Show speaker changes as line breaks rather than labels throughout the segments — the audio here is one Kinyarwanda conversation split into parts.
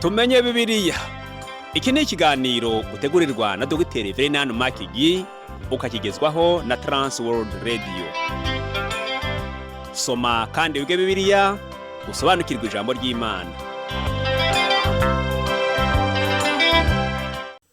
Tumenye Bibiliya. Iki ni ikiganiro utegurirwa na Dogiteri Verenani Makigi, ukakigezwaho na Trans World Radio. Soma kandi wige Bibiliya, usobanukirwe ijambo ry'Imana.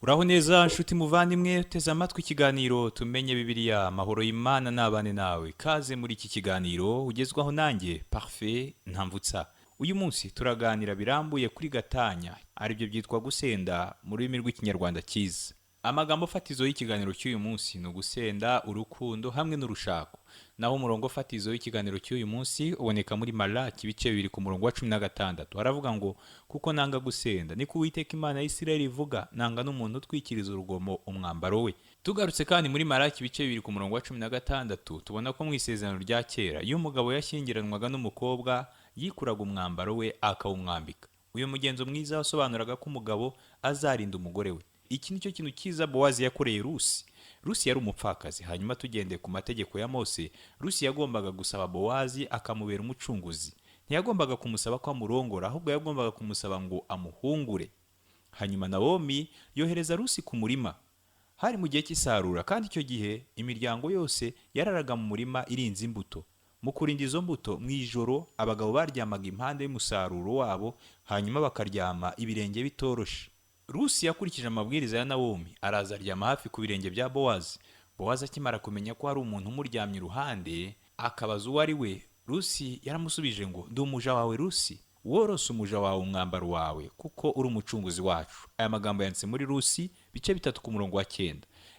Uraho neza nshuti muvandimwe uteze amatwi ikiganiro Tumenye Bibiliya. Amahoro y'Imana n'abane nawe. Kaze muri iki kiganiro ugezwaho nanjye Parfait Ntamvutsa. Uyu munsi turaganira birambuye kuri gatanya, aribyo byitwa gusenda mu rurimi rw'Ikinyarwanda cyiza. Amagambo fatizo y'ikiganiro cy'uyu munsi ni ugusenda, urukundo hamwe n'urushako. Naho umurongo fatizo w'ikiganiro cy'uyu munsi uboneka muri Malaki ibice 2 ku murongo wa 16. Haravuga ngo: kuko nanga gusenda, niko Uwiteka Imana ya Isirayeli ivuga, nanga n'umuntu utwikiriza urugomo umwambaro we. Tugarutse kandi muri Malaki ibice 2 ku murongo wa 16, tubona ko mu isezerano rya kera iyo umugabo yashyingiranwaga n'umukobwa yikuraga umwambaro we akawumwambika. Uyu mugenzo mwiza wasobanuraga ko umugabo azarinda umugore we. Iki nicyo kintu cyiza Bowazi yakoreye Rusi. Rusi yari umupfakazi. Hanyuma tugendeye ku mategeko ya Mose, Rusi yagombaga gusaba Bowazi akamubera umucunguzi. Ntiyagombaga kumusaba ko amurongora, ahubwo yagombaga kumusaba ngo amuhungure. Hanyuma Nawomi yohereza Rusi ku murima. Hari mu gihe cy'isarura, kandi icyo gihe imiryango yose yararaga mu murima irinze imbuto. Mu kurinda izo mbuto mu ijoro, abagabo baryamaga impande y'umusaruro wabo, hanyuma bakaryama ibirenge bitoroshe. Rusi yakurikije amabwiriza ya Nawomi, araza aryama hafi ku birenge bya Bowazi. Bowazi akimara kumenya ko hari umuntu umuryamye iruhande, akabaza uwo ari we, Rusi yaramusubije ngo: ndi umuja wawe Rusi, worose umuja wawe umwambaro wawe, kuko uri umucunguzi wacu. Aya magambo yanditse muri Rusi bice 3 ku murongo wa 9.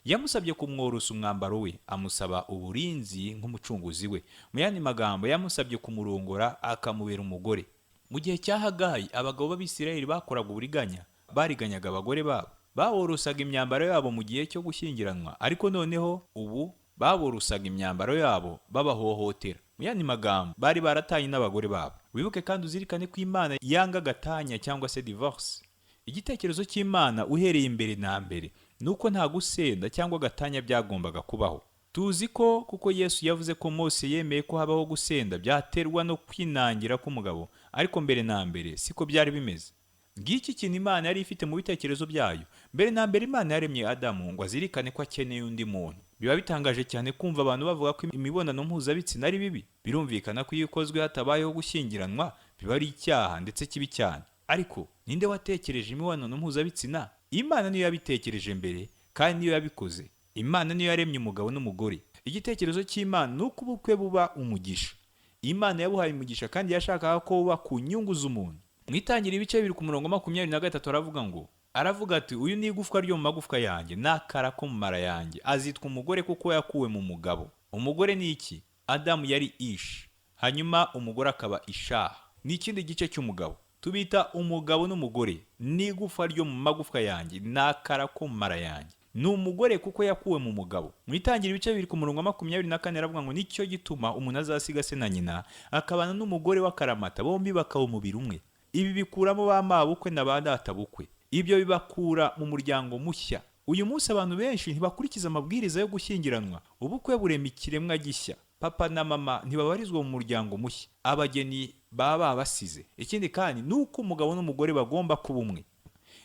Yamusabye kumworosa umwambaro we, amusaba uburinzi nk'umucunguzi we. Mu yandi magambo, yamusabye kumurongora akamubera umugore. Mu gihe cya Hagayi, abagabo b'Abisirayeli bakoraga uburiganya, bariganyaga abagore babo, baborosaga imyambaro yabo mu gihe cyo gushyingiranwa, ariko noneho ubu baborosaga imyambaro yabo babahohotera. Mu yandi magambo, bari baratanye n'abagore babo. Wibuke kandi uzirikane ko Imana yanga gatanya cyangwa se divorce. Igitekerezo cy'Imana uhereye imbere na mbere ni uko nta gusenda cyangwa gatanya byagombaga kubaho. Tuzi ko kuko Yesu yavuze ko Mose yemeye ko habaho gusenda byaterwa no kwinangira k'umugabo, ariko mbere na mbere siko byari bimeze. Ngiki ikintu Imana yari ifite mu bitekerezo byayo. Mbere na mbere Imana yaremye Adamu ngo azirikane ko akeneye undi muntu. Biba bitangaje cyane kumva abantu bavuga ko imibonano mpuzabitsina ari bibi. Birumvikana ko iyo ikozwe hatabayeho gushyingiranwa biba ari icyaha ndetse kibi cyane. Ariko ninde watekereje imibonano mpuzabitsina? Imana niyo yabitekereje mbere kandi niyo yabikoze. Imana niyo yaremye umugabo n'umugore. Igitekerezo cy'Imana ni uko ubukwe buba umugisha. Imana yabuhaye umugisha kandi yashakaga ko buba ku nyungu z'umuntu. Mu itangira ibice 2 ku murongo 23 aravuga ngo, aravuga ati: uyu ni igufwa ryo mu magufwa yanjye n'akara ko mu mara yanjye, azitwa umugore kuko yakuwe mu mugabo. Umugore ni iki? Adamu yari Ish, hanyuma umugore akaba Ishaha. Ni ikindi gice cy'umugabo. Tubita umugabo n'umugore. Ni igufwa ryo mu magufwa yanjye n'akara ko mu mara yanjye. Ni umugore kuko yakuwe mu mugabo. Mu itangira ibice 2 ku murongo 24 aravuga ngo: nicyo gituma umuntu azasiga se na nyina akabana n'umugore w'akaramata, bombi bakaba umubiri umwe. Ibi bikuramo ba mabukwe na ba databukwe. Ibyo bibakura mu muryango mushya. Uyu munsi abantu benshi ntibakurikiza amabwiriza yo gushyingiranwa. Ubukwe burema ikiremwa gishya. Papa na mama ntibabarizwa mu muryango mushya. Abageni baba babasize. Ikindi kandi ni uko umugabo n'umugore bagomba kuba umwe.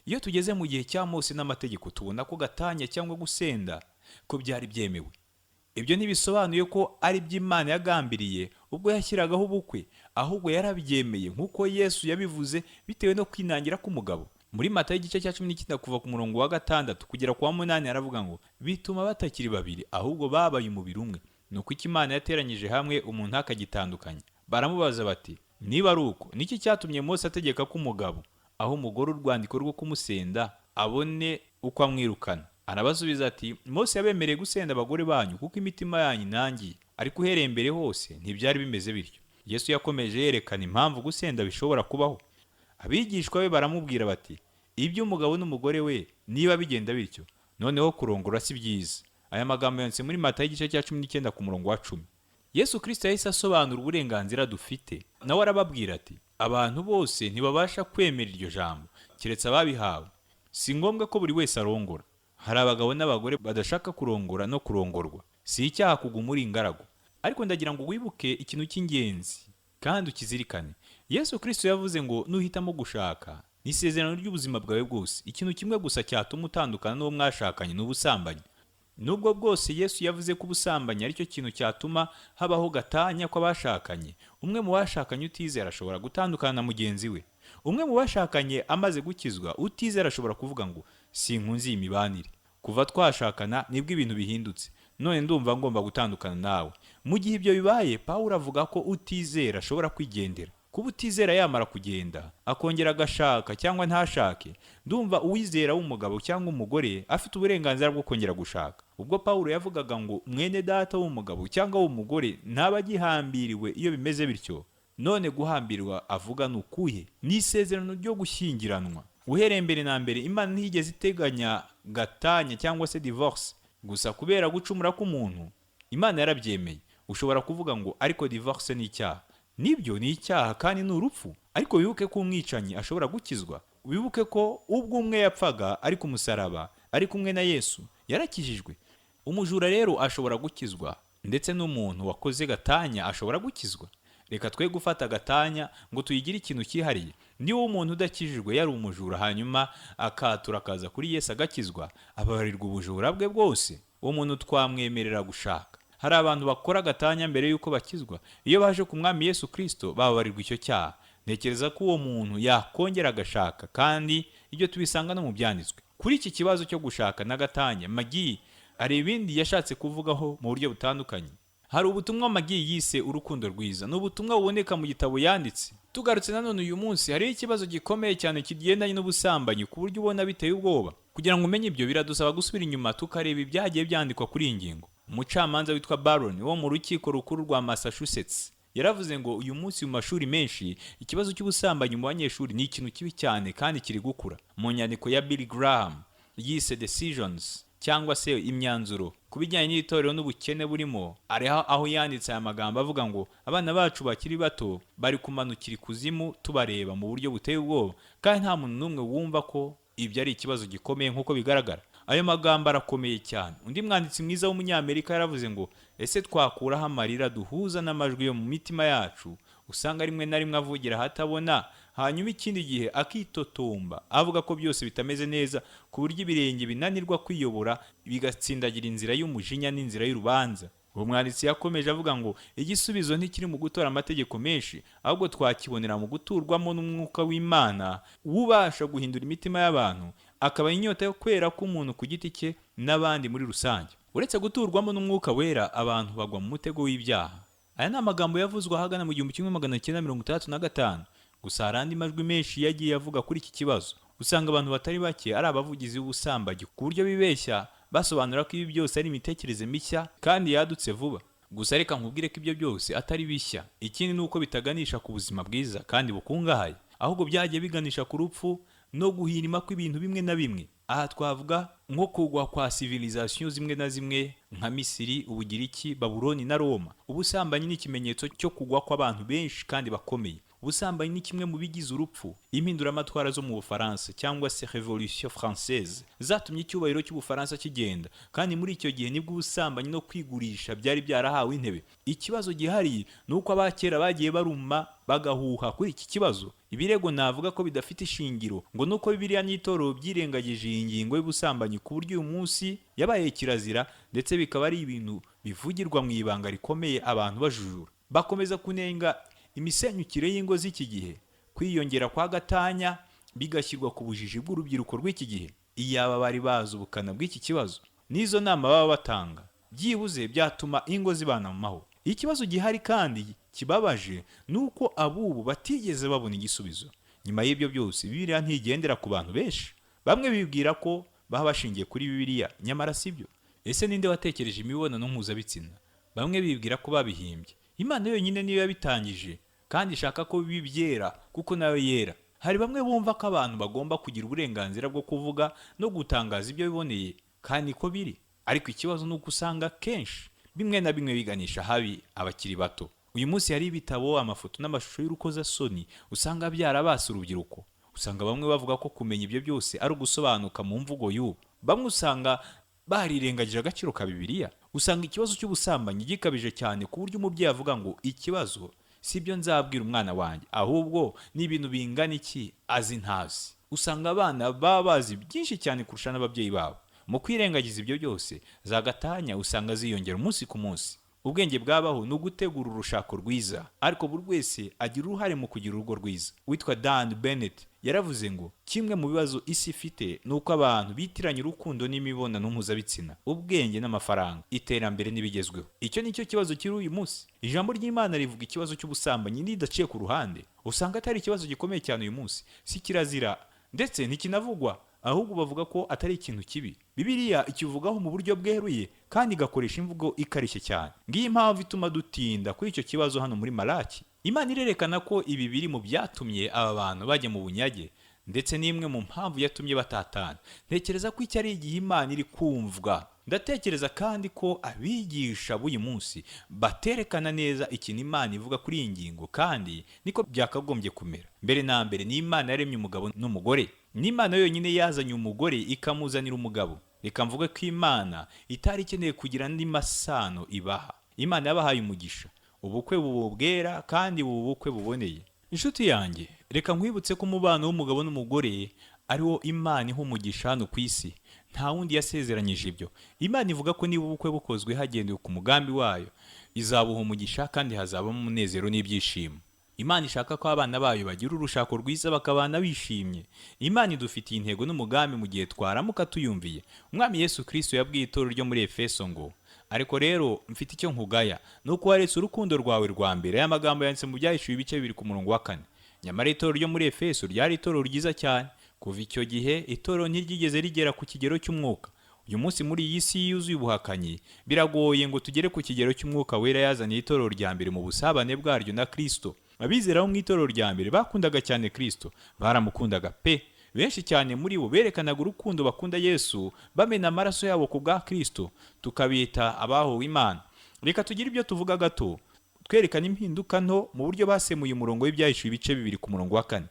Iyo tugeze mu gihe cya Mose n'amategeko, tubona ko gatanya cyangwa gusenda ko byari byemewe. Ibyo ntibisobanuye ko ari byo Imana yagambiriye ubwo yashyiragaho ubukwe, ahubwo yarabyemeye nk'uko Yesu yabivuze bitewe no kwinangira k'umugabo. Muri Matayo igice cya 19 kuva ku murongo wa 6 kugera ku wa 8 aravuga ngo: bituma batakiri babiri ahubwo babaye umubiri umwe. Nuko icyo Imana yateranyije hamwe umuntu akagitandukanya. Baramubaza bati: niba ari uko, niki cyatumye Mose ategeka ko umugabo aho umugore urwandiko rwo kumusenda abone uko amwirukana? Arabasubiza ati: Mose yabemereye gusenda abagore banyu kuko imitima yanyu inangiye, ariko uhereye mbere hose ntibyari bimeze bityo. Yesu yakomeje yerekana impamvu gusenda bishobora kubaho. Abigishwa be baramubwira bati: ibyo umugabo n'umugore we niba bigenda bityo, noneho kurongora si byiza. Aya magambo yanditse muri Matayo igice cya 19 ku murongo wa 10. Yesu Kristo yahise asobanura uburenganzira dufite. Nawe arababwira ati: abantu bose ntibabasha kwemera iryo jambo keretse ababihawe. Si ngombwa ko buri wese arongora. Hari abagabo n'abagore badashaka kurongora no kurongorwa. Si icyaha kuguma uri ingaragu. Ariko ndagira ngo wibuke ikintu cy'ingenzi kandi ukizirikane. Yesu Kristo yavuze ngo nuhitamo gushaka Ni isezerano ry'ubuzima bwawe bwose. Ikintu kimwe gusa cyatuma utandukana n'uwo mwashakanye ni ubusambanyi. Nubwo bwose Yesu yavuze ko ubusambanyi aricyo kintu cyatuma habaho gatanya kw'abashakanye, umwe mu bashakanye utizera ashobora gutandukana na mugenzi we. Umwe mu bashakanye amaze gukizwa utizera ashobora kuvuga ngo: "Sinkunze iyi mibanire, kuva twashakana nibwo ibintu bihindutse, none ndumva ngomba gutandukana nawe." Mu gihe ibyo bibaye, Pawulo avuga ko utizera ashobora kwigendera. Kuba utizera yamara kugenda akongera agashaka cyangwa ntashake, ndumva uwizera w'umugabo cyangwa umugore afite uburenganzira bwo kongera gushaka. Ubwo Pawulo yavugaga ngo mwene data w'umugabo cyangwa w'umugore ntaba agihambiriwe iyo bimeze bityo. None guhambirwa avuga ni ukuhe? Ni isezerano ryo gushyingiranwa. Uhereye mbere na mbere, Imana ntiyigeze iteganya gatanya cyangwa se divorce. Gusa kubera gucumura k'umuntu, Imana yarabyemeye. Ushobora kuvuga ngo: "Ariko divorce ni icyaha." Nibyo, ni icyaha kandi ni urupfu, ariko wibuke ko umwicanyi ashobora gukizwa. Wibuke ko ubwo umwe yapfaga ari ku musaraba ari kumwe na Yesu, yarakijijwe. Umujura rero ashobora gukizwa, ndetse n'umuntu wakoze gatanya ashobora gukizwa. Reka twe gufata gatanya ngo tuyigire ikintu cyihariye. Niba umuntu udakijijwe yari umujura, hanyuma akatura akaza kuri Yesu agakizwa, ababarirwa ubujura bwe bwose, uwo muntu twamwemerera gushaka. Hari abantu bakora gatanya mbere y'uko bakizwa. Iyo baje ku Mwami Yesu Kirisito, bababarirwa icyo cyaha. Ntekereza ko uwo muntu yakongera agashaka, kandi ibyo tubisanga no mu Byanditswe. Kuri iki kibazo cyo gushaka na gatanya, McGee hari ibindi yashatse kuvugaho mu buryo butandukanye. Hari ubutumwa McGee yise "Urukundo rwiza". Ni ubutumwa buboneka mu gitabo yanditse. Tugarutse nanone, uyu munsi hariho ikibazo gikomeye cyane kigendanye n'ubusambanyi, ku buryo ubona biteye ubwoba. Kugira ngo umenye ibyo, biradusaba gusubira inyuma tukareba ibyagiye byandikwa kuri iyi ngingo. Umucamanza witwa Baron wo mu rukiko rukuru rwa Massachusetts yaravuze ngo uyu munsi mu mashuri menshi, ikibazo cy'ubusambanyi mu banyeshuri ni ikintu kibi cyane kandi kiri gukura. Mu nyandiko ya Billy Graham yise "Decisions" cyangwa se "Imyanzuro" ku bijyanye n'itorero n'ubukene burimo, ariho aho yanditse aya magambo avuga ngo: "Abana bacu bakiri bato bari kumanukira ikuzimu tubareba mu buryo buteye ubwoba, kandi nta muntu n'umwe wumva ko ibyo ari ikibazo gikomeye nk'uko bigaragara." Ayo magambo arakomeye cyane. Undi mwanditsi mwiza w'Umunyamerika yaravuze ngo: "Ese twakuraho amarira duhuza n'amajwi yo mu mitima yacu, usanga rimwe na rimwe avugira ahatabona, hanyuma ikindi gihe akitotomba avuga ko byose bitameze neza, ku buryo ibirenge binanirwa kwiyobora bigatsindagira inzira y'umujinya n'inzira y'urubanza?" Uwo mwanditsi yakomeje avuga ngo igisubizo ntikiri mu gutora amategeko menshi, ahubwo twakibonera mu guturwamo n'Umwuka w'Imana, ubasha guhindura imitima y'abantu, akaba inyota yo kwera k'umuntu ku giti cye n'abandi muri rusange. Uretse guturwamo n'Umwuka Wera, abantu bagwa mu mutego w'ibyaha. Aya ni amagambo yavuzwe ahagana mu 1965. Gusa hari andi majwi menshi yagiye avuga kuri iki kibazo. Usanga abantu batari bake ari abavugizi b'ubusambanyi, ku buryo bibeshya basobanura ko ibi byose ari imitekerereze mishya kandi yadutse vuba. Gusa reka nkubwire ko ibyo byose atari bishya. Ikindi ni uko bitaganisha ku buzima bwiza kandi bukungahaye, ahubwo byagiye biganisha ku rupfu no guhirima kw'ibintu bimwe na bimwe. Aha twavuga nko kugwa kwa civilisation zimwe na zimwe nka Misiri, Ubugiriki, Babuloni na Roma. Ubusambanyi ni ikimenyetso cyo kugwa kw'abantu benshi kandi bakomeye. Ubusambanyi ni kimwe mu bigize urupfu. Impinduramatwara zo mu Bufaransa cyangwa se Révolution française zatumye icyubahiro cy'Ubufaransa kigenda, kandi muri icyo gihe nibwo ubusambanyi no kwigurisha byari byarahawe intebe. Ikibazo gihari ni uko abakera bagiye baruma bagahuha kuri iki kibazo ibirego navuga ko bidafite ishingiro, ngo nuko Bibiliya n'itorero byirengagije iyi ngingo y'ubusambanyi, ku buryo uyu munsi yabaye kirazira, ndetse bikaba ari ibintu bivugirwa mu ibanga rikomeye abantu bajujura. Bakomeza kunenga imisenyukire y'ingo z'iki gihe, kwiyongera kwa gatanya bigashyirwa ku bujiji bw'urubyiruko rw'iki gihe. Iyaba bari bazi ubukana bw'iki kibazo n'izo nama baba batanga, byibuze byatuma ingo zibana mu mahoro. Ikibazo gihari kandi kibabaje ni uko abubu batigeze babona igisubizo. Nyuma y'ibyo byose, Bibiliya ntigendera ku bantu benshi. Bamwe bibwira ko baba bashingiye kuri Bibiliya, nyamara si byo. Ese ninde watekereje imibonano mpuzabitsina? Bamwe bibwira ko babihimbye. Imana yonyine niyo yabitangije, kandi ishaka ko biba ibyera kuko nayo yera. Hari bamwe bumva ko abantu bagomba kugira uburenganzira bwo kuvuga no gutangaza ibyo biboneye, kandi niko biri. Ariko ikibazo ni uko usanga kenshi bimwe na bimwe biganisha habi abakiri bato. Uyu munsi hari ibitabo, amafoto n'amashusho y'urukozasoni usanga byarabase urubyiruko. Usanga bamwe bavuga ko kumenya ibyo byose ari ugusobanuka mu mvugo y'ubu. Bamwe usanga barirengagije agaciro ka Bibiliya. Usanga ikibazo cy'ubusambanyi gikabije cyane, ku buryo umubyeyi avuga ngo ikibazo si Si byo nzabwira umwana wanjye, ahubwo ni ibintu bingana iki azi ntazi. Usanga abana baba bazi byinshi cyane kurusha n'ababyeyi babo. Mu kwirengagiza ibyo byose, za gatanya usanga ziyongera umunsi ku munsi. Ubwenge bwabaho ni ugutegura urushako rwiza, ariko buri wese agira uruhare mu kugira urugo rwiza. Witwa Dan Bennett yaravuze ngo kimwe mu bibazo isi ifite ni uko abantu bitiranya urukundo n'imibonano mpuzabitsina, ubwenge n'amafaranga, iterambere n'ibigezweho. Icyo ni cyo kibazo kiri uyu munsi. Ijambo ry'Imana rivuga ikibazo cy'ubusambanyi ridaciye ku ruhande. Usanga atari ikibazo gikomeye cyane uyu munsi, si kirazira ndetse ntikinavugwa, ahubwo bavuga ko atari ikintu kibi. Bibiliya ikivugaho mu buryo bweruye kandi igakoresha imvugo ikarishye cyane. Ngiyi impamvu ituma dutinda kuri icyo kibazo hano muri Malaki. Imana irerekana ko ibi biri mu byatumye aba bantu bajya mu bunyage, ndetse n'imwe mu mpamvu yatumye batatana. Ntekereza ko iki ari igihe Imana iri kumvwa. Ndatekereza kandi ko abigisha b'uyu munsi baterekana neza ikintu Imana ivuga kuri iyi ngingo, kandi niko byakagombye kumera. Mbere na mbere ni Imana yaremye umugabo n'umugore. Ni Imana yonyine yazanye umugore ikamuzanira umugabo. Reka mvuge ko Imana itari ikeneye kugira andi masano ibaha. Imana yabahaye umugisha, ubukwe buba bwera kandi buba ubukwe buboneye. Inshuti yanjye, reka nkwibutse ko umubano w'umugabo n'umugore ari wo Imana iha umugisha hano ku isi. Nta wundi yasezeranyije ibyo. Imana ivuga ko niba ubukwe bukozwe hagendewe ku mugambi wayo, izabuha umugisha kandi hazabamo umunezero n'ibyishimo. Imana ishaka ko abana bayo bagira urushako rwiza bakabana bishimye. Imana idufitiye intego n'umugambi mu gihe twaramuka tuyumviye. Umwami Yesu Kristo yabwiye itorero ryo muri Efeso ngo: ariko rero mfite icyo nkugaya, ni uko waretse urukundo rwawe rwa mbere. Aya magambo yanditse mu Byahishuwe ibice 2 ku murongo wa 4. Nyamara itorero ryo muri Efeso ryari itorero ryiza cyane. Kuva icyo gihe itorero ntiryigeze rigera ku kigero cy'umwuka. Uyu munsi muri iyi si yuzuye ubuhakanyi, biragoye ngo tugere ku kigero cy'umwuka wera yazaniye itorero rya mbere mu busabane bwaryo na Kristo. Abizera bo mu itorero rya mbere bakundaga cyane Kristo, baramukundaga pe. Benshi cyane muri bo berekanaga urukundo bakunda Yesu, bamena amaraso yabo ku bwa Kristo, tukabita abahowe Imana. Reka tugire ibyo tuvuga gato, twerekana impinduka nto mu buryo basemuye umurongo w'Ibyahishuwe ibice 2 ku murongo wa 4.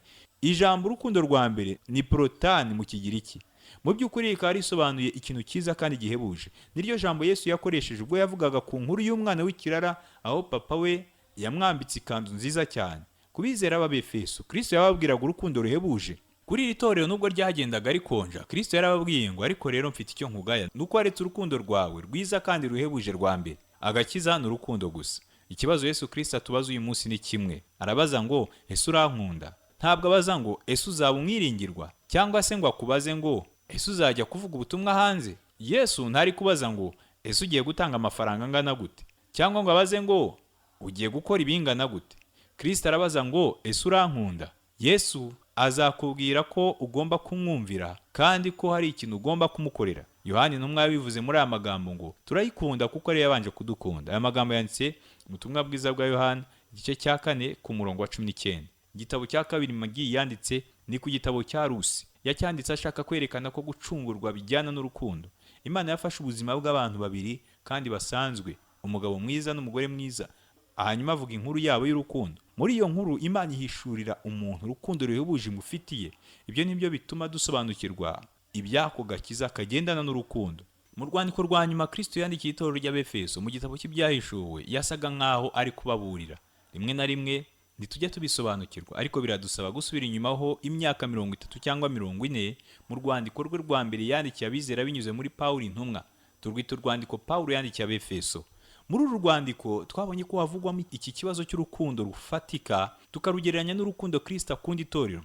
Ijambo urukundo rwa mbere ni protani mu Kigiriki. Mu by'ukuri rikaba risobanuye ikintu cyiza kandi gihebuje. Niryo jambo Yesu yakoresheje ubwo yavugaga ku nkuru y'umwana w'ikirara, aho papa we yamwambitse ikanzu nziza cyane. Ku bizera b'Abefeso, Kristo yababwiraga urukundo ruhebuje. Kuri iri torero nubwo ryagendaga rikonja, Kristo yarababwiye ngo ariko rero mfite icyo nkugaya, nuko waretse urukundo rwawe rwiza kandi ruhebuje rwa mbere. Agakiza ni urukundo gusa. Ikibazo Yesu Kristo atubaza uyu munsi ni kimwe. Arabaza ngo ese urankunda? Ntabwo abaza ngo ese uzaba umwiringirwa, cyangwa se ngo akubaze ngo ese uzajya kuvuga ubutumwa hanze. Yesu ntari kubaza ngo ese ugiye gutanga amafaranga angana gute, cyangwa ngo abaze ngo ugiye gukora ibingana gute. Kristo arabaza ngo ese urankunda? Yesu azakubwira ko ugomba kumwumvira kandi ko hari ikintu ugomba kumukorera. Yohani intumwa yabivuze muri aya magambo ngo turayikunda kuko ariyo yabanje kudukunda. Aya magambo yanditse mu butumwa bwiza bwa Yohana igice cya 4 ku murongo wa 19. Igitabo cya 2 Magi yanditse ni ku gitabo cya Rusi. Yacyanditse ashaka kwerekana ko gucungurwa bijyana n'urukundo. Imana yafashe ubuzima bw'abantu babiri kandi basanzwe, umugabo mwiza n'umugore mwiza, hanyuma avuga inkuru yabo y'urukundo. Muri iyo nkuru Imana ihishurira umuntu urukundo ruhebuje imufitiye. Ibyo nibyo bituma dusobanukirwa iby'ako gakiza kagendana n'urukundo. Mu rwandiko rwa nyuma Kristo yandikiye itorero ry'Abefeso mu gitabo cy'Ibyahishuwe, yasaga nk'aho ari kubaburira. Rimwe na rimwe ntitujya tubisobanukirwa, ariko biradusaba gusubira inyuma ho imyaka 30 cyangwa 40 mu rwandiko rwe rwa mbere yandikiye abizera binyuze muri Pawulo intumwa. Turwita urwandiko Pawulo yandikiye Abefeso. Muri uru rwandiko twabonye ko havugwamo iki kibazo cy'urukundo rufatika, tukarugereranya n'urukundo Kristo akunda itorero.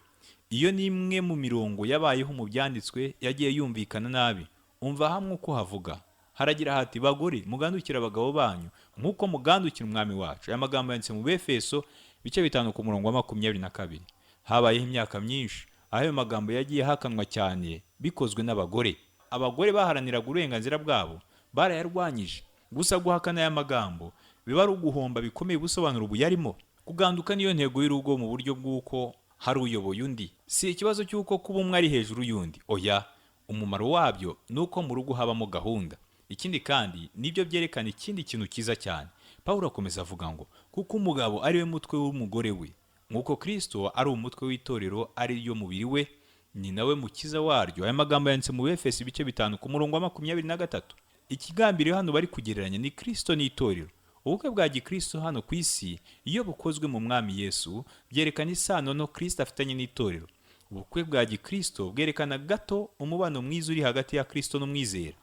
Iyo ni imwe mu mirongo yabayeho mu byanditswe yagiye yumvikana nabi. Umva hamwe uko havuga. Haragira hati: bagore mugandukira abagabo banyu nk'uko mugandukira umwami wacu. Aya magambo yanditse mu Befeso ibice 5 ku murongo wa 22. Habayeho imyaka myinshi aho ayo magambo yagiye ahakanwa cyane bikozwe n'abagore. Abagore baharaniraga uburenganzira bwabo barayarwanyije. Gusa guhakana aya magambo biba ari uguhomba bikomeye ubusobanuro buyarimo. Kuganduka niyo ntego y'urugo mu buryo bw'uko hari uyoboye undi. Si ikibazo cy'uko kuba umwe ari hejuru y'undi, oya. Umumaro wabyo ni uko mu rugo habamo gahunda. Ikindi kandi nibyo byerekana ikindi kintu cyiza cyane. Pawulo akomeza avuga ngo kuko umugabo ari we mutwe w'umugore we, nk'uko Kristo ari umutwe w'itorero ari ryo mubiri we, ni nawe mukiza waryo. Aya magambo yanditse mu Befeso ibice 5 ku murongo wa 23. Ikigambiriwe hano bari kugereranya ni Kristo n'itorero. Ubukwe bwa gikristo hano ku isi, iyo bukozwe mu Mwami Yesu, byerekana isano no Kristo afitanye n'itorero. Ubukwe bwa gikristo bwerekana gato umubano mwiza uri hagati ya Kristo n'umwizera.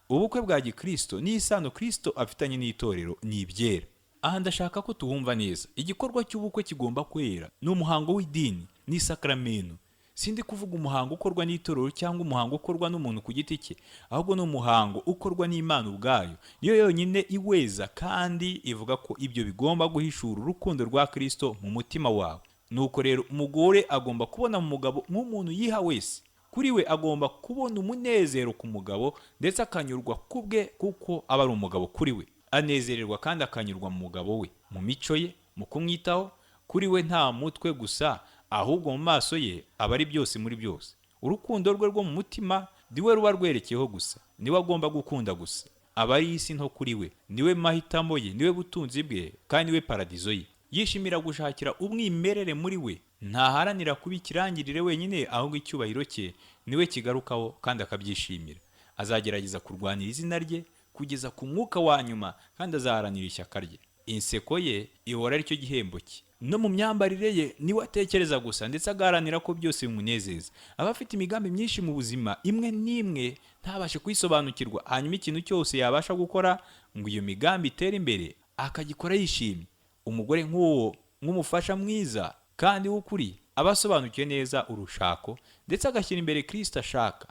Ubukwe bwa gikristo ni isano Kristo afitanye n'itorero, ni ibyera. Aha ndashaka ko tuhumva neza. Igikorwa cy'ubukwe kigomba kwera, ni umuhango w'idini, ni isakramento. Sindi kuvuga umuhango ukorwa n'itorero cyangwa umuhango ukorwa n'umuntu ku giti cye, ahubwo ni umuhango ukorwa n'Imana ubwayo. Niyo yonyine iweza, kandi ivuga ko ibyo bigomba guhishura urukundo rwa Kristo mu mutima wawe. Nuko rero umugore agomba kubona mu mugabo nk'umuntu yiha wese. Kuri we agomba kubona umunezero ku mugabo, ndetse akanyurwa ku bwe, kuko aba ari umugabo kuri we. Anezererwa kandi akanyurwa mu mugabo we, mu mico ye, mu kumwitaho. Kuri we nta mutwe gusa, ahubwo mu maso ye aba ari byose muri byose. Urukundo rwe rwo mu mutima niwe ruba rwerekeyeho gusa, niwe agomba gukunda gusa. Aba ari isi nto kuri we, niwe mahitamo ye, niwe butunzi bwe, kandi niwe paradizo ye. Yishimira gushakira umwimerere muri we, ntaharanira kuba ikirangirire wenyine, ahubwo icyubahiro cye niwe kigarukaho kandi akabyishimira. Azagerageza kurwanira izina rye kugeza ku mwuka wa nyuma, kandi azaharanira ishyaka rye. Inseko ye ihora aricyo gihembo cye. No mu myambarire ye niwe atekereza gusa, ndetse agaharanira ko byose bimunezeza. Aba afite imigambi myinshi mu buzima, imwe n'imwe ntabashe kuyisobanukirwa, hanyuma ikintu cyose yabasha gukora ngo iyo migambi itere imbere akagikora yishimye. Umugore nk'uwo, nk'umufasha mwiza kandi w'ukuri, aba asobanukiwe neza urushako, ndetse agashyira imbere Kristo ashaka.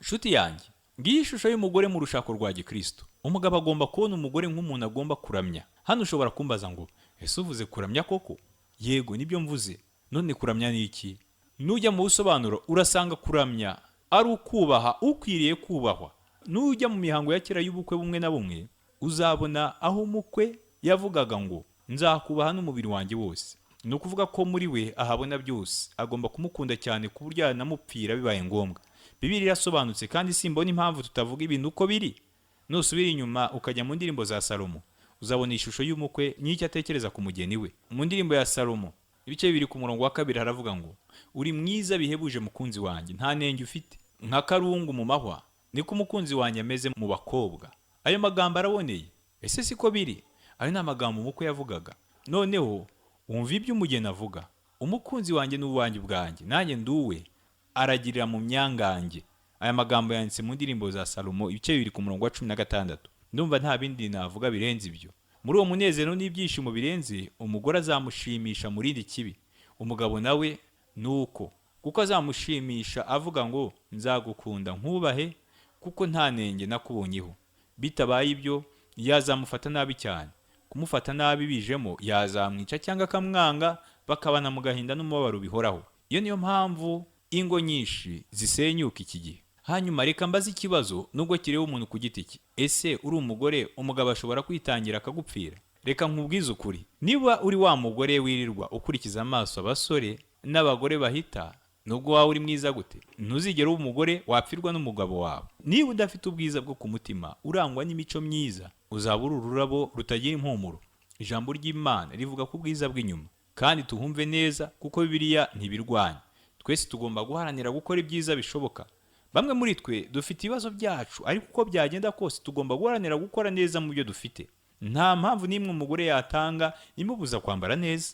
Nshuti yanjye, ngiyi ishusho y'umugore mu rushako rwa gikristo. Umugabo agomba kubona umugore nk'umuntu agomba kuramya. Hano ushobora kumbaza ngo ese uvuze kuramya koko? Yego, nibyo mvuze. None kuramya ni iki? Nujya mu busobanuro urasanga kuramya ari ukubaha ukwiriye kubahwa. Nujya mu mihango ya kera y'ubukwe bumwe na bumwe, uzabona aho umukwe yavugaga ngo nzakubaha n'umubiri wanjye wose. Ni ukuvuga ko muri we ahabona byose, agomba kumukunda cyane ku buryo yanamupfira bibaye ngombwa. Bibiliya irasobanutse, kandi simbona impamvu tutavuga ibintu uko biri. Nusubira inyuma ukajya mu ndirimbo za Salomo, uzabona ishusho y'umukwe n'icyo atekereza ku mugeni we. Mu ndirimbo ya Salomo ibice 2 ku murongo wa 2 haravuga ngo uri mwiza bihebuje mukunzi wanjye, nta nenge ufite, nka karungu mu mahwa niko umukunzi wanjye ameze mu bakobwa. Ayo magambo araboneye. Ese siko biri? Ayo ni amagambo umukwe yavugaga. Noneho wumva ibyo umugeni avuga: umukunzi wanjye ni uwanjye ubwanjye, nanjye nduwe, aragirira mu myangange. Aya magambo yanditse mu ndirimbo za Salomo ibice 2 ku murongo wa 16. Ndumva nta bindi navuga birenze ibyo. Muri uwo munezero n'ibyishimo birenze, umugore azamushimisha mu rindi kibi, umugabo nawe nuko, kuko azamushimisha avuga ngo nzagukunda nkubahe, kuko nta nenge nakubonyeho. Bitabaye ibyo yazamufata nabi cyane. Kumufata nabi bijemo yazamwica cyangwa akamwanga, bakabana mu gahinda n'umubabaro bihoraho. Iyo niyo mpamvu ingo nyinshi zisenyuka iki gihe. Hanyuma reka mbaze ikibazo, nubwo kireba umuntu ku giti cye. Ese uri umugore, umugabo ashobora kwitangira akagupfira? Reka nkubwize ukuri, niba uri wa mugore wirirwa ukurikiza amaso abasore n'abagore bahita, nubwo waba uri mwiza gute, ntuzigere uba umugore wapfirwa n'umugabo wawe. Niba udafite ubwiza bwo ku mutima urangwa n'imico myiza, uzaba uri ururabo rutagira impumuro. Ijambo ry'Imana rivuga ku bwiza bw'inyuma, kandi tuhumve neza, kuko Bibiliya ntibirwanya. Twese tugomba guharanira gukora ibyiza bishoboka. Bamwe muri twe dufite ibibazo byacu, ariko uko byagenda kose tugomba guharanira gukora neza mu byo dufite. Nta mpamvu n'imwe umugore yatanga imubuza kwambara neza.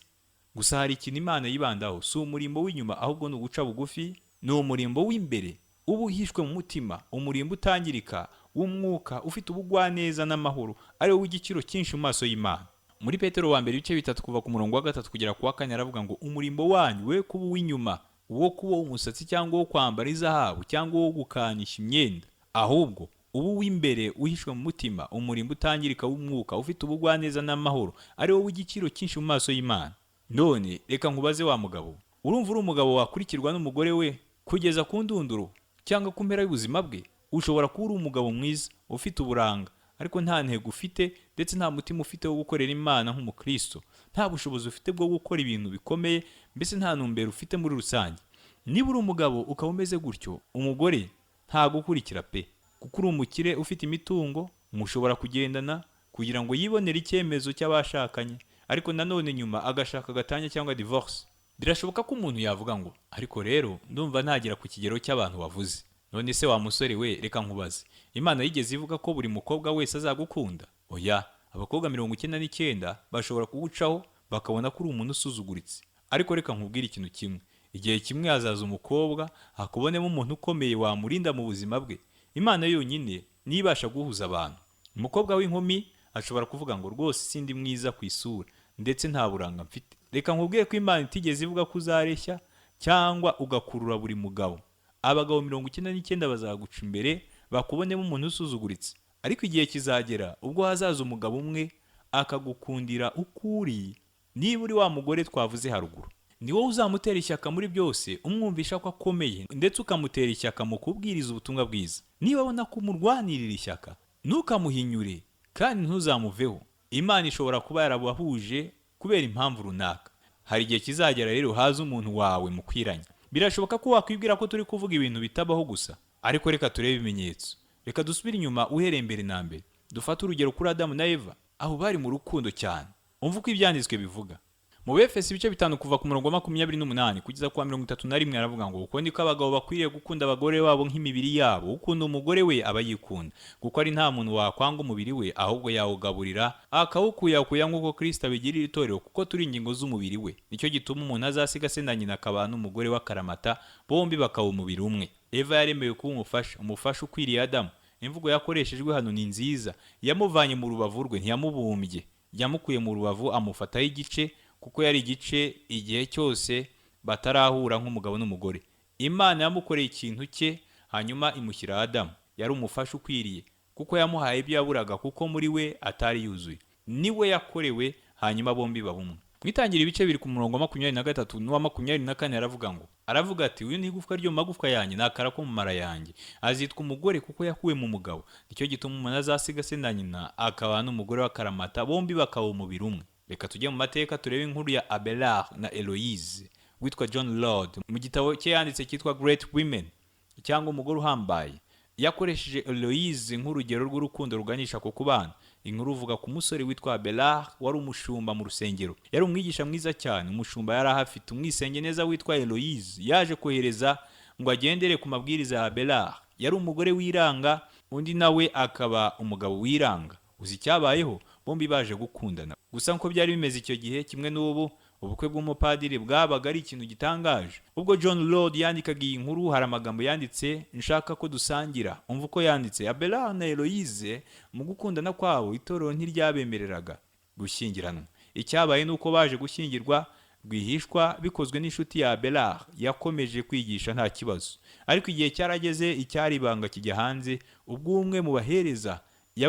Gusa hari ikintu Imana yibandaho, si umurimbo w'inyuma, ahubwo ni uguca bugufi, ni umurimbo w'imbere uba uhishwe mu mutima, umurimbo utangirika w'umwuka ufite ubugwaneza n'amahoro, ari wo w'igiciro cyinshi mu maso y'Imana. Muri Petero wa mbere ibice 3 kuva ku murongo wa 3 kugera ku wa 4 aravuga ngo umurimbo wanyu we kuba uw'inyuma, uwo kuba umusatsi cyangwa wo kwambara izahabu cyangwa wo gukanisha imyenda, ahubwo ubu w'imbere uhishwe mu mutima, umurimbo utangirika w'umwuka ufite ubugwaneza n'amahoro, ari wo w'igiciro cyinshi mu maso y'Imana. None reka nkubaze wa mugabo, urumva uri umugabo wakurikirwa n'umugore we kugeza ku ndunduro cyangwa ku mpera y'ubuzima bwe? Ushobora kuba uri umugabo mwiza ufite uburanga, ariko nta ntego ufite, ndetse nta mutima ufite wo gukorera Imana nk'umukristo, nta bushobozi ufite bwo gukora ibintu bikomeye, mbese nta ntumbero ufite muri rusange. Niba uri umugabo ukaba umeze gutyo, umugore ntagukurikira pe, kuko uri umukire ufite imitungo, mushobora kugendana kugira ngo yibonere icyemezo cy'abashakanye, ariko nanone nyuma agashaka gatanya cyangwa divorce. Birashoboka ko umuntu yavuga ngo ariko rero ndumva ntagera ku kigero cy'abantu wavuze. None se wa musore we, reka nkubaze, Imana yigeze ivuga ko buri mukobwa wese azagukunda? Oya. Abakobwa 99 bashobora kugucaho bakabona ko uri umuntu usuzuguritse. Ariko reka nkubwire ikintu kimwe: igihe kimwe hazaza umukobwa hakubonemo umuntu ukomeye wamurinda mu buzima bwe. Imana yonyine niyo ibasha guhuza abantu. Umukobwa w'inkumi ashobora kuvuga ngo: "Rwose sindi mwiza ku isura, ndetse nta buranga mfite." Reka nkubwire ko Imana itigeze ivuga ko uzareshya cyangwa ugakurura buri mugabo. Abagabo 99 bazaguca imbere bakubonemo umuntu usuzuguritse, ariko igihe kizagera ubwo hazaza umugabo umwe akagukundira uko uri. Niba uri wa mugore twavuze haruguru, ni wowe uzamutera ishyaka muri byose, umwumvisha ko akomeye, ndetse ukamutera ishyaka mu kubwiriza ubutumwa bwiza. Niba abona ko umurwanirira ishyaka, ntukamuhinyure kandi ntuzamuveho. Imana ishobora kuba yarabahuje kubera impamvu runaka. Hari igihe kizagera rero haza umuntu wawe mukwiranye. Birashoboka ko wakwibwira ko turi kuvuga ibintu bitabaho gusa, ariko reka turebe ibimenyetso. Reka dusubire inyuma uhereye mbere na mbere, dufate urugero kuri Adamu na Eva, aho bari mu rukundo cyane. Umva uko Ibyanditswe bivuga mu Befesi ibice 5, kuva ku murongo wa 28 kugeza ku wa 31. Aravuga ngo: "Uko niko abagabo bakwiriye gukunda abagore babo nk'imibiri yabo. Ukunda umugore we aba yikunda, kuko ari nta muntu wakwanga umubiri we, ahubwo yawugaburira akawukuyakuya, nk'uko Kristo abigirira itorero, kuko turi ingingo z'umubiri we. Nicyo gituma umuntu azasiga se na nyina akabana n'umugore w'akaramata, bombi bakaba umubiri umwe." Eva yaremewe kuba umufasha, umufasha ukwiriye Adamu. Imvugo yakoreshejwe hano ni nziza: yamuvanye mu rubavu rwe, ntiyamubumbye, yamukuye mu rubavu amufataho igice, kuko yari igice igihe cyose batarahura nk'umugabo n'umugore. Imana yamukoreye ikintu cye, hanyuma imushyira Adamu. Yari umufasha ukwiriye kuko yamuhaye ibyo yaburaga, kuko muri we atari yuzuye. Niwe yakorewe, hanyuma bombi baba umwe. Mwitangira ibice 2, ku murongo wa 23 n'uwa 24, aravuga ngo, aravuga ati: "Uyu ni igufwa ryo mu magufwa yanjye, ni akara ko mu mara yanjye. Azitwa umugore kuko yakuwe mu mugabo. Nicyo gituma umuntu azasiga se na nyina akaba n'umugore w'akaramata, bombi bakaba umubiri umwe." Reka tujye mu mateka turebe inkuru ya Abelard na Eloise. Witwa John Lord, mu gitabo cye yanditse cyitwa Great Women cyangwa Umugore Uhambaye, yakoresheje Eloise nk'urugero rw'urukundo ruganisha ku kubana. Inkuru ivuga ku musore witwa Abelard wari umushumba mu rusengero. Yari umwigisha mwiza cyane. Umushumba yari ahafite umwisenge neza witwa Eloise. Yaje kohereza ngo agendere ku mabwiriza ya Abelard. Yari umugore wiranga, undi nawe akaba umugabo wiranga. Uzi icyabayeho? Bombi baje gukundana. Gusa nk'uko byari bimeze icyo gihe kimwe n'ubu, ubukwe bw'umupadiri bwabaga ari ikintu gitangaje. Ubwo John Lord yandikaga iyi nkuru, hari amagambo yanditse nshaka ko dusangira. Umva uko yanditse: Abelard na Eloise mu gukundana kwabo, itorero ntiryabemereraga gushyingiranwa. Icyabaye ni uko baje gushyingirwa rwihishwa, bikozwe n'inshuti ya Abelard. Yakomeje kwigisha nta kibazo, ariko igihe cyarageze icyari ibanga kijya hanze, ubwo umwe mu bahereza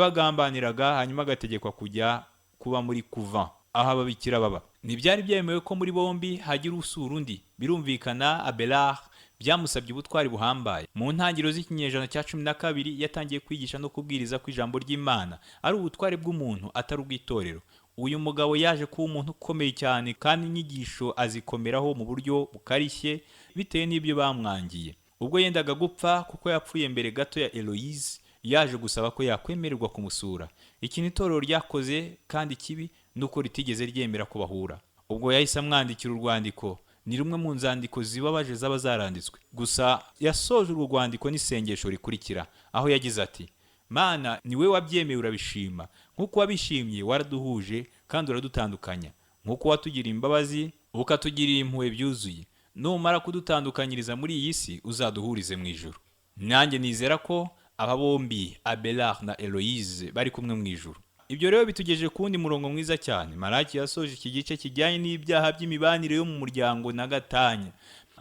yabagambaniraga, hanyuma agategekwa kujya kuba muri couvent aho ababikira baba. Ntibyari byemewe ko muri bombi hagira usura undi. Birumvikana, Abelard byamusabye ubutwari buhambaye. Mu ntangiriro z'ikinyejana cya 12 yatangiye kwigisha no kubwiriza ko ijambo ry'Imana ari ubutware bw'umuntu, atari ubw'itorero. Uyu mugabo yaje kuba umuntu ukomeye cyane, kandi inyigisho azikomeraho mu buryo bukarishye bitewe n'ibyo bamwangiye. Ubwo yendaga gupfa, kuko yapfuye mbere gato ya Eloise, yaje gusaba ko yakwemererwa kumusura. Ikintu itorero ryakoze kandi kibi ni uko ritigeze ryemera ko bahura. Ubwo yahise amwandikira urwandiko. Ni rumwe mu nzandiko zibabaje zaba zaranditswe. Gusa yasoje urwo rwandiko n'isengesho rikurikira, aho yagize ati: "Mana, ni we wabyemeye urabishima. Nk'uko wabishimye waraduhuje kandi uradutandukanya, nk'uko watugiriye imbabazi ukatugirira impuhwe byuzuye, numara kudutandukanyiriza muri iyi si, uzaduhurize mu ijuru." Nanjye nizera ko aba bombi, Abelard na Eloise, bari kumwe mu ijuru. Ibyo rero bitugejeje ku wundi murongo mwiza cyane. Maraki yasoje iki gice kijyanye n'ibyaha by'imibanire yo mu muryango na gatanya.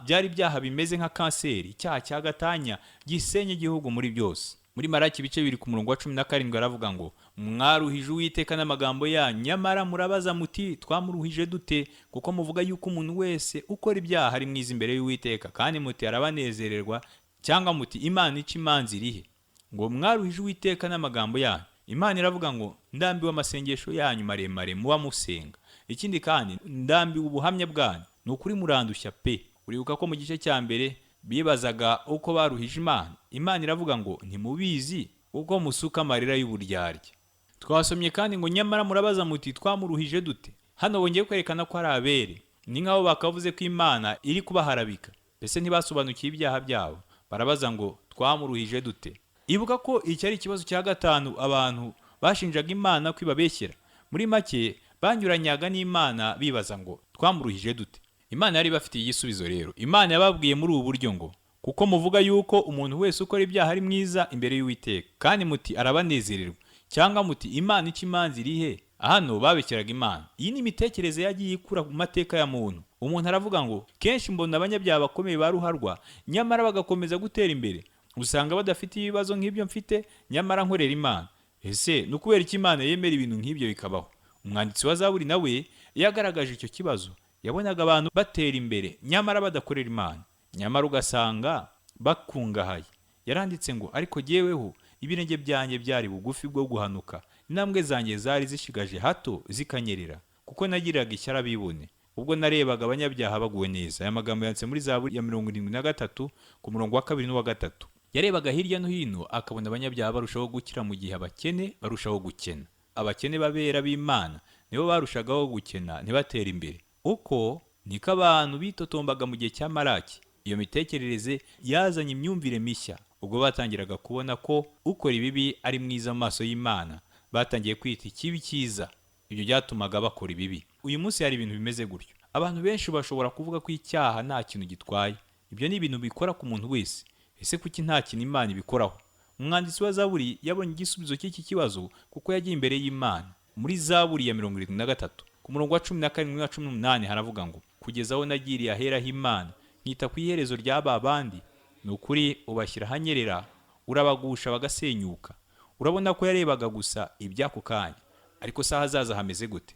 Byari ibyaha bimeze nka kanseri, icyaha cya gatanya gisenya igihugu muri byose. Muri Maraki ibice 2, ku murongo wa 17, aravuga ngo: "Mwaruhije Uwiteka n'amagambo yanyu. Nyamara murabaza muti: 'Twamuruhije dute?' Kuko muvuga yuko umuntu wese ukora ibyaha ari mwiza imbere y'Uwiteka, kandi muti: 'Arabanezererwa,' cyangwa muti: 'Imana ica imanza irihe?' Ngo mwaruhije Uwiteka n'amagambo yanyu." Imana iravuga ngo: "Ndambiwe amasengesho yanyu maremare muba musenga. Ikindi kandi ndambiwe ubuhamya bwanyu. Ni ukuri murandushya pe." Uribuka ko mu gice cya mbere bibazaga uko baruhije Imana. Imana iravuga ngo: "Ntimubizi uko musuka amarira y'uburyarya." Twasomye kandi ngo: "Nyamara murabaza muti: 'Twamuruhije dute?'" Hano bongeye kwerekana ko ari abere. Ni nk'aho bakavuze ko Imana iri kubaharabika. Mbese ntibasobanukiwe ibyaha byabo? Barabaza ngo: "Twamuruhije dute?" Ibuka ko iki ari ikibazo cya gatanu abantu Bashinjaga Imana ko ibabeshyera. Muri make banyuranyaga n'Imana bibaza ngo twamuruhije dute? Imana yari ibafitiye igisubizo rero. Imana yababwiye muri ubu buryo ngo: kuko muvuga yuko umuntu wese ukora ibyaha ari mwiza imbere y'Uwiteka, kandi muti arabanezererwa, cyangwa muti Imana ica imanza irihe? Hano babeshyeraga Imana. Iyi ni imitekerereze yagiye ikura mu mateka ya muntu. Umuntu aravuga ngo kenshi mbona abanyabyaha bakomeye ba ruharwa, nyamara bagakomeza gutera imbere. Usanga badafite ibibazo nk'ibyo mfite, nyamara nkorera Imana. Ese ni ukubera iki Imana yemera ibintu nk'ibyo bikabaho? Umwanditsi wa Zaburi nawe yagaragaje icyo kibazo. Yabonaga abantu batera imbere nyamara badakorera Imana, nyamara ugasanga bakungahaye. Yaranditse ngo ariko jyeweho ibirenge byanjye byari bugufi bwo guhanuka, intambwe zanjye zari zishigaje hato zikanyerera, kuko nagiriraga ishyari abibone, ubwo narebaga abanyabyaha baguwe neza. Aya magambo yanditse muri Zaburi ya 73 ku murongo wa 2 n'uwa 3. Yarebaga hirya no hino akabona abanyabyaha barushaho gukira mu gihe abakene barushaho gukena. Abakene babera b'Imana nibo barushagaho gukena ntibatere imbere. Uko niko abantu bitotombaga mu gihe cya Malaki. Iyo mitekerereze yazanye imyumvire mishya. Ubwo batangiraga kubona ko ukora ibibi ari mwiza mu maso y'Imana, batangiye kwita ikibi cyiza. Ibyo byatumaga bakora ibibi. Uyu munsi hari ibintu bimeze gutyo. Abantu benshi bashobora kuvuga ko icyaha nta kintu gitwaye. Ibyo ni ibintu bikora ku muntu wese. Ese kuki nta kintu Imana ibikoraho? Umwanditsi wa Zaburi yabonye igisubizo cy'iki kibazo kuko yagiye imbere y'Imana. Muri Zaburi ya 73 ku murongo wa 17 na 18 haravuga ngo kugeza aho nagiriye aheraho Imana, nkita ku iherezo ry'aba bandi, ni ukuri ubashyira ahanyerera, urabagusha bagasenyuka. Urabona ko yarebaga gusa iby'ako kanya, ariko se ahazaza hameze gute?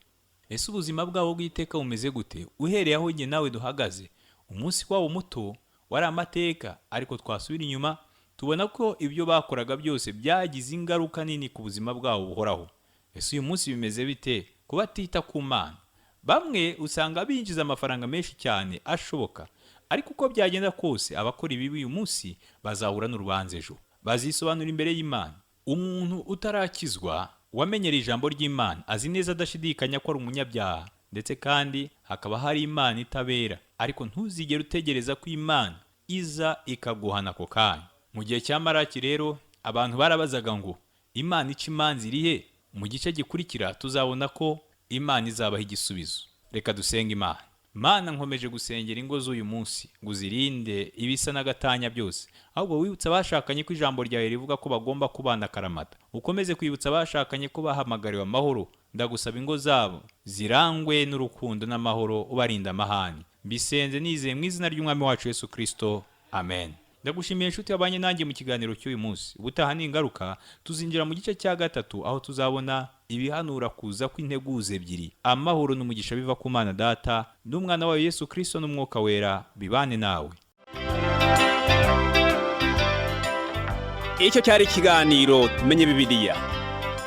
Ese ubuzima bwabo bw'iteka bumeze gute? Uhereye aho njye nawe duhagaze, umunsi wabo muto wari amateka, ariko twasubira inyuma tubona ko ibyo bakoraga byose byagize ingaruka nini ku buzima bwabo buhoraho. Ese uyu munsi bimeze bite ku batita ku Mana? Bamwe usanga binjiza amafaranga menshi cyane ashoboka, ariko uko byagenda kose abakora ibibi uyu munsi bazahura n'urubanza ejo, bazisobanura imbere y'Imana. Umuntu utarakizwa wamenyera ijambo ry'Imana azi neza adashidikanya ko ari umunyabyaha, ndetse kandi hakaba hari Imana itabera. Ariko ntuzigere utegereza ko Imana iza ikaguhana ako kanya. Mu gihe cya Malaki rero abantu barabazaga ngo Imana ica imanza irihe? Mu gice gikurikira tuzabona ko Imana izabaha igisubizo. Reka dusenge Imana. Mana, nkomeje gusengera ingo z'uyu munsi ngo uzirinde ibisa n'agatanya byose, ahubwo wibutsa abashakanye ko ijambo ryawe rivuga ko bagomba kubana akaramata. Ukomeze kwibutsa abashakanye ko bahamagariwe amahoro. Ndagusaba ingo zabo zirangwe n'urukundo n'amahoro, ubarinda amahane. Mbisenze nizeye mu izina ry'Umwami wacu Yesu Kristo, amen. Ndagushimiye inshuti wabanye nanjye mu kiganiro cy'uyu munsi. Ubutaha ni ingaruka tuzinjira mu gice cya 3 aho tuzabona ibihanura kuza kw'integuza ebyiri, amahoro n'umugisha biva ku Mana Data n'Umwana wayo Yesu Kristo n'Umwuka Wera bibane nawe.
Icyo cyari ikiganiro Tumenye Bibiliya.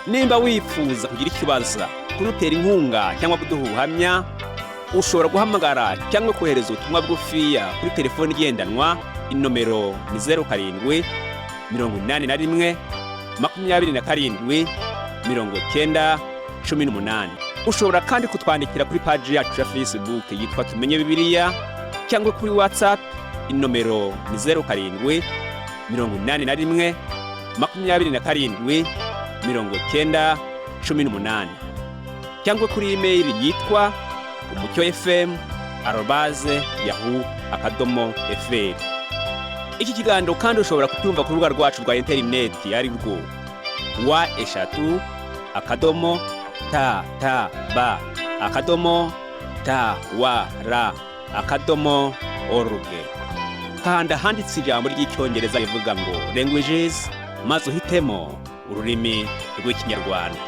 Nimba wifuza kugira ikibazo, kudutera inkunga cyangwa kuduha ubuhamya, ushobora guhamagara cyangwa kohereza ubutumwa bugufiya kuri telefoni igendanwa. Inomero ni 07 81 27 90 18. Ushobora kandi kutwandikira kuri paji yacu ya Facebook yitwa Tumenye Bibiliya, cyangwa kuri WhatsApp. Inomero ni 07 81 27 90 18, cyangwa kuri email yitwa umucyofm@yahoo.fr. Iki kiganiro kandi ushobora kucyumva ku rubuga rwacu rwa interineti ari rwo www.ttb.twr.org. Kanda ahanditse ijambo ry'icyongereza rivuga ngo languages, maze uhitemo ururimi rw'Ikinyarwanda.